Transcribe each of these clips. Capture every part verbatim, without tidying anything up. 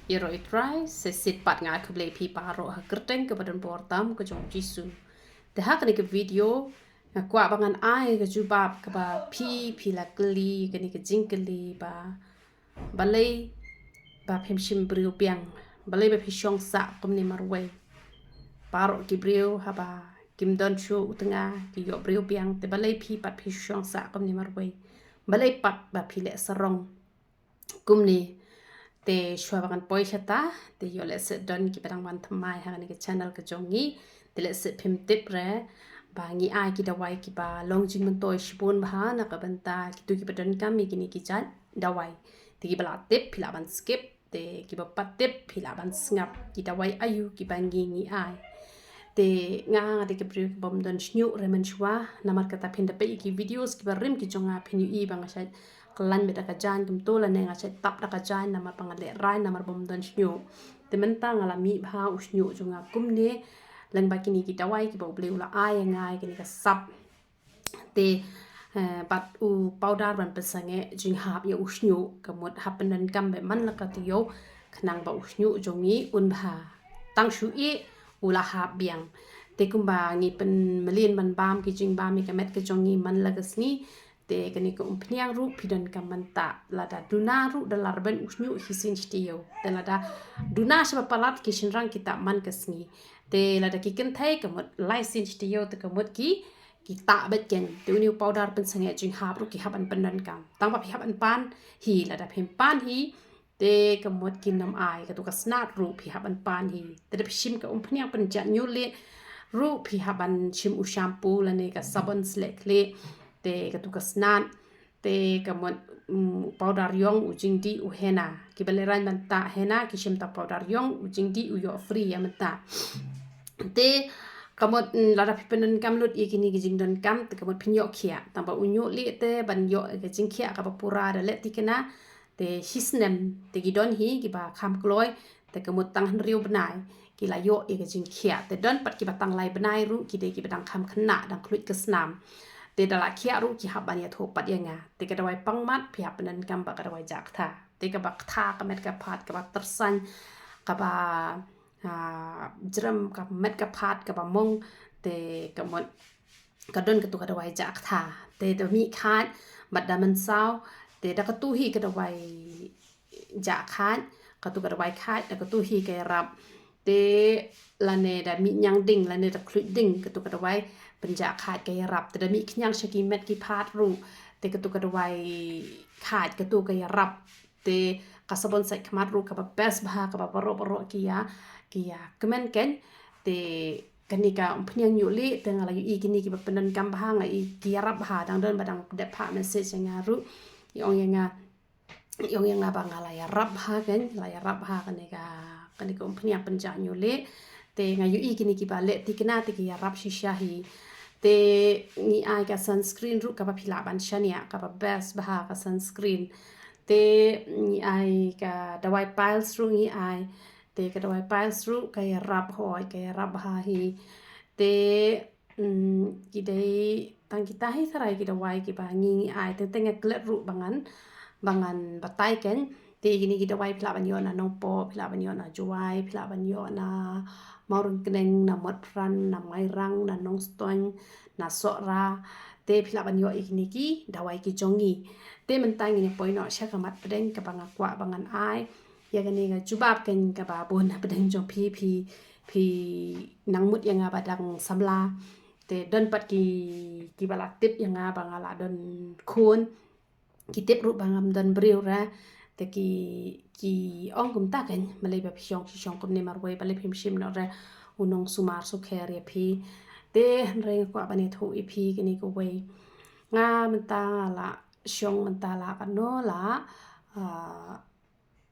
Ïaroh ïa U Trai, sa shisien pat nga ai khublei ïa phi baroh ha ka kyrteng kaba donbor tam ka jong U Jisu. Te ha kane ka video nga kwah ba ngan ai ka jubab kaba phi, phi la kylli kane ka jingkylli ba balei ba phim shim briew biang, balei ba phi shong sah kumne marwei. Baroh ki briew haba kim don shuh u tnga ki ïoh briew biang, te balei phi pat phi shong sah kumne marwei, balei pat ba phi leh sarong kumne. Te shuwa ba ngan poi shata, te ïoh lehse don kiba dang wan thymmai ha kane ka channel ka jong ngi, te lehse phim tip re ba ngi ai ki dawai kiba long jingmyntoi shibun bha na ka bynta kito kiba donkam ïa kine ki jait dawai. Te kiba la tip phi lah ban skip, te kiba pat tip phi lah ban sngap ki dawai aïu kiba ngi ngi ai. Te nga nga dei ka briew kaba ym don shñiuh re mynshuwa, namar kata phin da peit ïa ki videos kiba rim ki jong nga phin ïohi ba nga shait kyllain beit da ka jaiñ kumto lane nga shait tap da ka jaiñ namar ba nga lehraiñ namar ba ym don shñiuh. Te mynta nga la mih bha u shñiuh jong nga kumne lyngba kine ki dawai kiba U Blei u la ai ïa nga ïa kine ka sap. Te eh, bad u powder ban pynsangeh jinghap ïa u shñiuh, ka mut hap pyndonkam beit man la ka taïew khnang ba u shñiuh jong ngi un bha. Tang shu ïeh u la hap biang. Te kumba ngi pynmlien ban bam ki jingbam ïa ka met ka jong ngi man la ka sngi, te kane ka umphniang ruh phi donkam ban tah, lada duna ruh da la rben u shñiuh shisien shi taïew. Te lada duna shaba palat ki shynrang ki tah man ka sngi. Te lada ki kynthei ka mut lai sien shi taïew te ka mut ki ki tah beit kein. Te une u powder pynsangeh jinghap ruh ki hap ban pyndonkam. Tang ba phi hap ban pan hi, lada phim pan hi te ka mut kin ym ai. Katu ka snat ruh phi hap ban pan hi. Te da phi shim ka umphniang pynjah ñiuh lieh ruh phi hap ban shim u shampoo lane ka sabon sleh khlieh. Te katu ka snat, te ka mut, mm, u powder ïong, u jingdih, u henna. Kiba lehraiñ ban tah henna ki shim tang powder ïong, u jingdih u ïoh free ïa mynta. Te ka mut, mm, lada phi pyndonkam lut ïa kine ki jingdonkam te ka mut phin ïoh khiah. Tang ba u ñiuh lieh te ban ïoh ka jingkhiah kaba pura da leh thikna. Te shisnem te ki don hi kiba kham kloi, te ka mut tang hynriew bnai ki la ïoh ïa ka jingkhiah. Te don pat kiba tang lai bnai ruh, ki dei kiba dang kham khynnah, dang khluit ka snam. Te da la khiah ruh ki hap ban ïathuh pat ïa nga. Te ka dawai pangmat phi hap pyndonkam bad ka dawai jah ktha. Te kaba ktha ka met ka phad, kaba tyrsan, kaba, ah, jrem ka met ka phad, kaba mong, te ka mut ka don katu ka dawai jah ktha. Te da mih khait bad da mynsaw, te da katu hi ka dawai jah khait, katu ka dawai khait, da katu hi ka ïarap. Te lane da mih ñiang ding, lane da khluit ding, katu ka dawai pynjah khait ka ïarap. Te da mih khñiang sha ki met ki phad ruh, te katu ka dawai khait, katu ka ïarap. Te ka sabon sait khmat ruh kaba best bha, kaba baroh baroh ki ïa, ki ïa kmen kein. Te kane ka umphniang ñiuh lieh te nga la ïohi kine kiba pyndonkam bha, nga ïohi ki ïarap bha, dang don ba dang dep phah message ïa nga ruh, ïa ong ïa nga, ïa ong ïa nga ba nga la ïarap bha kein, la ïarap bha kane ka, kane ka umphniang pynjah ñiuh lieh. Te nga ïohi kine kiba leh thikna te ki ïarap shisha hi. Te ngi ai ka sunscreen ruh kaba phi lah ban shaniah, kaba best bha ka sunscreen. Te ngi ai ka dawai piles ruh ngi ai. Te ka dawai piles ruh ka ïarap hoi, ka ïarap bha hi. Te, mm, ki dei tang kita hi tharai ki dawai kiba ngi ngi ai. Te, te nga klet ruh ba ngan, ba ngan batai kein. Te kine ki dawai phi lah ban ïoh na Nongpoh, phi lah ban ïoh na Jowai, phi lah ban ïoh na Mawryngkneng, na Motphran, na Mairang, na Nongstoiñ, na Sohra. Te phi lah ban ïoh ïa kine ki dawai ki jong ngi. Te mynta ngin ïa poi noh sha ka mat pdeng kaba nga kwah ba ngan ai ïa kane ka jubab kein kaba bun na pdeng jong phi, phi, phi nang mut ïa nga ba dang samla. Te don pat ki, kiba la tip ïa nga ba nga la don khun. Ki tip ruh ba ngam don briew re. Te ki, ki ong kumta kein, balei ba phi shong, phi shong kumne marwei, balei phim shim noh re u nongsumar sukher ïa phi. Te hynrei nga kwah ban ïathuh ïa phi kane kawei. Nga mynta nga la shong mynta la katno la, ah,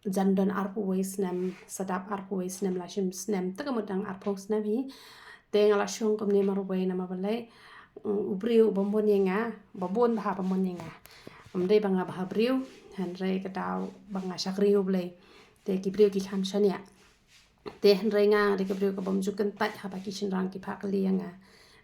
jan don arphew wei snem, sa dap arphew wei snem, la shim snem, te ka mut dang arphew snem hi. Te nga la shong kumne marwei namar balei, mm, u briew uba mon ïa nga, ba bun bha ba mon ïa nga. Ym dei ba nga bha briew, hynrei ka daw ba nga shakri U Blei. Te ki briew ki kham shaniah. Te hynrei nga dei ka briew kaba ym ju kyntait haba ki shynrang ki phah kylli ïa nga.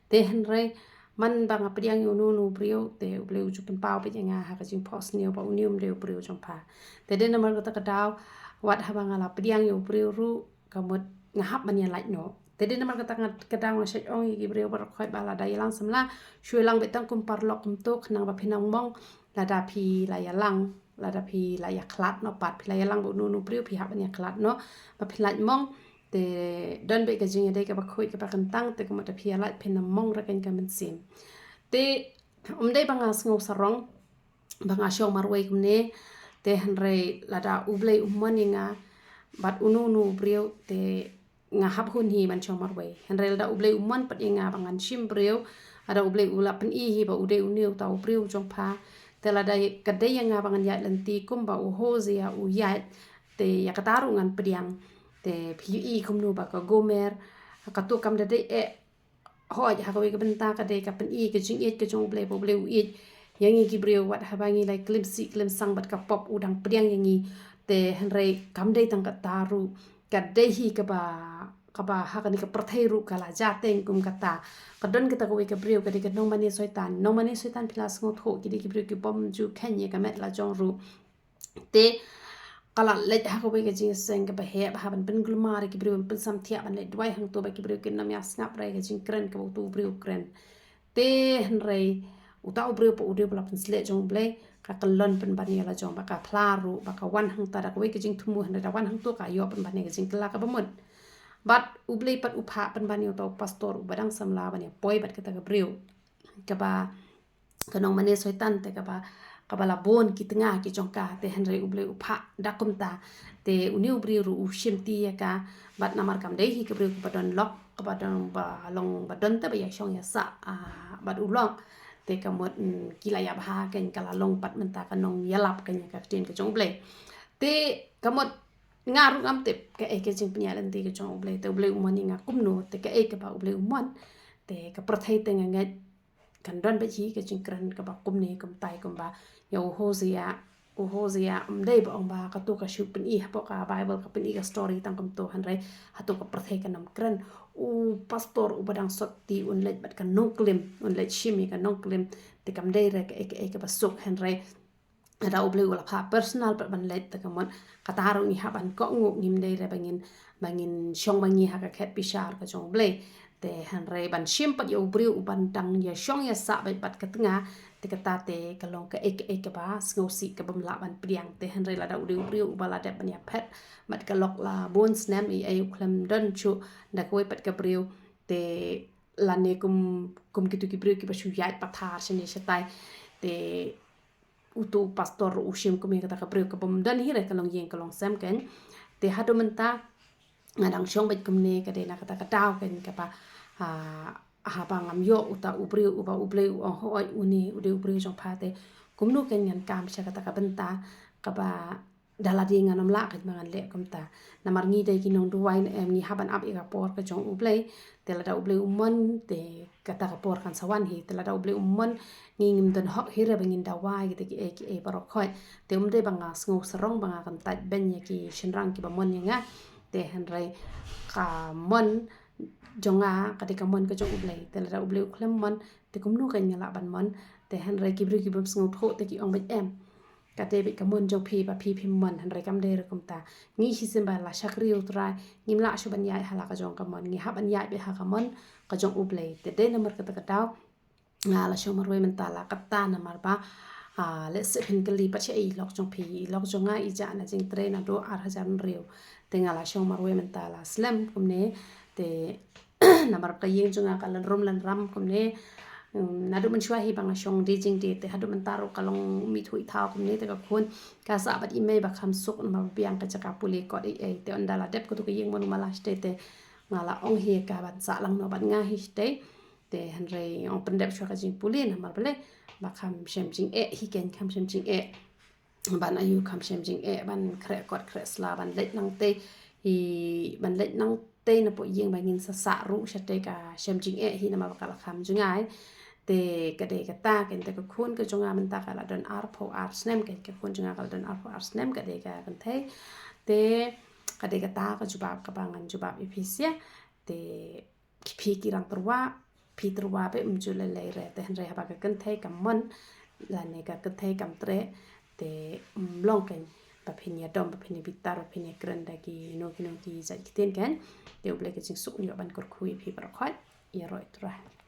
Te hynrei man ba nga pdiang ïa uno uno u briew, te U Blei u ju pynpaw beit ïa nga ha ka jingphohsniew ba une um dei u briew jong pha. Te dei namar kata ka daw, Wat haba nga la pdiang ïa u briew ruh, ka mut nga hap ban ïa lait noh. Te dei namar kata nga, ka dang nga shait ong ïa ki briew baroh khoit ba lada ïalang samla, shu ïalang beit tang kum paralok kumto, khnang ba phin ym mong lada phi la ïalang, lada phi la ïakhlad noh pat, phi la ïalang bad uno uno u briew, phi hap ban ïakhlad noh ba phin lait mong. Te don beit ka jingïadei kaba khuid kaba kyntang, te ka mut da phi ïalait phin ym mong ruh keiñ ka mynsiem. Te um dei ba nga sngew sarong ba nga shong marwei kumne, te hynrei lada U Blei u mon ïa nga bad uno uno u briew, te nga hap hun hi ban shong marwei. Hynrei lada U Blei u mon pat ïa nga ba ngan shim briew, lada U Blei u la pyni hi ba u dei une uta u briew jong pha, te lada ka dei ïa nga ba ngan ïaid lynti kumba u Hosea u ïaid, te ïa kata ruh ngan pdiang. Te phi ïohi kumno ba ka Gomer, kato kam da dei eh, hooid, ha kawei ka bynta ka dei ka pyni ka jingïeit ka jong U Blei, ba U Blei u ïeit ïa ngi ki briew, wat haba ngi la klim sih klim sang bad ka pop u dang pdiang ïa ngi. Te hynrei kam dei tang kata ruh, ka dei hi kaba, kaba ha kane ka pyrthei ruh ka la jateng kum kata. Ka don kata kawei ka briew, ka dei ka nongmane Soitan. Nongmane Soitan, phi la sngewthuh, ki dei ki briew ki bym ju kheiñ ïa ka met la jong ruh. Te ka la leit ha kawei ka jingïaseng kaba heh, ba hap ban pynkulmar ïa ki briew, ban pynsamthiah, ban leit duwai hangto ba ki briew kin ym ïasngap re ka jingkren kaba uto u briew u kren. Te hynrei uta u briew pat u dei u ba la pynsleh jong U Blei, ka kyllon pynban ïa la jong, ba ka phla ruh, ba ka wan hangta da kawei ka jingthmu, hynrei da wan hangto ka ïoh pynban ïa ka jingkylla kaba mut. Bad U Blei pat u phah pynban ïa uta u pastor uba dang samla ban ïa poi bad kata ka briew, kaba ka nongmane Soitan, te kaba, kaba la bun ki tnga ki jong ka, te hynrei U Blei u phah da kumta. Te une u briew ruh u shimti ïa ka, bad namar kam dei hi ka briew kaba don lok, kaba don ba long ba don te ba ïa shong ïa sah, ah, bad u lok. Te ka mut, mm, ki la ïa bha keiñ, ka la long pat mynta ka nongïalap keiñ ïa ka ktien ka jong U Blei. Te ka mut nga ruh ngam tip kaei ka jingpynïaid lynti ka jong U Blei, te U Blei u mon ïa nga kumno, te kaei kaba U Blei u mon. Te ka pyrthei te nga ngeit kan don beit hi ka jingkren kaba kumne kumtai kumba ïa u Hosea, u Hosea um dei ba ong ba kato ka shu pyni hapoh ka Bible, ka pyni ka story tang kumto, hynrei hato ka pyrthei kan ym kren. U pastor uba dang sot kti un leit bad ka nongklim, un leit shim ïa ka nongklim, te kam dei re kaei kaei kaba suk, hynrei lada U Blei u la phah personal pat ban leit, te ka mut kata ruh ngi hap ban kohnguh, ngim dei re ba ngin, ba ngin shong ma ngi ha ka khet bishar ka jong U Blei. Te hynrei ban shim pat ïa u briew uban dang ïa shong ïa sah beit bad ka tnga, te kata te ka long kaei kaei kaba sngewsih, ka bym lah ban pdiang. Te hynrei lada u dei u briew uba la dep ban ïa phet bad ka lok la bun snem, ei ei u khlem don shuh da kawei pat ka briew, te lane kum, kum kito ki briew kiba shu ïaid pathar shane shatai, te uto u pastor ruh u shim kum ïa kata ka briew ka bym don hi re ka longïing ka longsem keiñ. Te haduh mynta nga dang shong beit kumne, ka dei na kata ka daw keiñ kaba, ah, haba ngam ïoh uta u briew uba U Blei u ong hooid une u dei u briew jong pha, te kumno keiñ ngan kam sha kata ka bynta kaba da lade ngan ym lah keiñ ba ngan leh kumta. Namar ngi dei ki nongduwai ne em, ngi hap ban ap ïa ka por ka jong U Blei. Te lada U Blei u mon, te kata ka por kan sa wan hi. Te lada U Blei um mon, ngi ngim don hok hi re ba ngin dawa ïa kita kiei kiei baroh khoit. Te um dei ba nga sngew sarong ba nga kyntait beiñ ïa ki shynrang kiba mon ïa nga. Te hynrei ka mon jong nga ka dei ka mon ka jong U Blei. Te lada U Blei u khlem mon, te kumno keiñ nga lah ban mon. Te hynrei ki briew ki bym sngewthuh te ki ong beit em, ka dei beit ka mon jong phi ba phi phim mon, hynrei kam dei re kumta. Ngi shisien ba la shakri U Trai, ngim lah shuh ban ïaid ha la ka jong ka mon, ngi hap ban ïaid beit ha ka mon ka jong U Blei. Te dei namar kata ka daw nga la shong marwei mynta la katta, namar ba, ah, lehse phin kylli pat shaei i lok jong phi, i lok jong nga i jah na jingtrei naduh ar hajar hynriew. Te nga la shong marwei mynta la slem kumne, te namar ka ïing jong nga ka lynrum lynram kumne. Mm, naduh mynshuwa hi ba nga shong die jingdie, te haduh mynta ruh ka long mih thuh i thaw kumne, te ka khun ka sah bad i mei ba kham suk namar ba biang ka jaka pule kot ei ei. Te ynda la dep kato ka ïing mon u mala shatei, te nga la ong hi ïa ka ban sah lang noh bad nga hi shatei. Te hynrei ong pyndep shuwa ka jingpule namar balei, ba kham shem jingeh hi keiñ, kham shem jingeh. Ban ayu kham shem jingeh, ban khreh kot khreh sla, ban leit nangtei hi, ban leit nangtei napoh ïing ba ngin sa sah ruh shatei ka shem jingeh hi namar ba ka la kham jngai. Te ka dei kata keiñ, te ka khun ka jong nga mynta ka la don arphew ar snem keiñ, ka khun jong nga ka la don arphew ar snem, ka dei ka kynthei. Te ka dei kata ka jubab kaba ngan jubab ïa phi sha. Te ki phi ki rang tyrwa, phi tyrwa beit, ym ju lei lei re. Te hynrei haba ka kynthei kam mon lane ka kynthei kam treh, te ym long keiñ. ba phin ïadom, ba phin ïabitar, ba phin ïakren da kino kino ki jait ktien kan. Te U Blei ka jingsuk un ïoh ban kyrkhu ïa phi baroh khoit. Ïaroh ïa U Trai.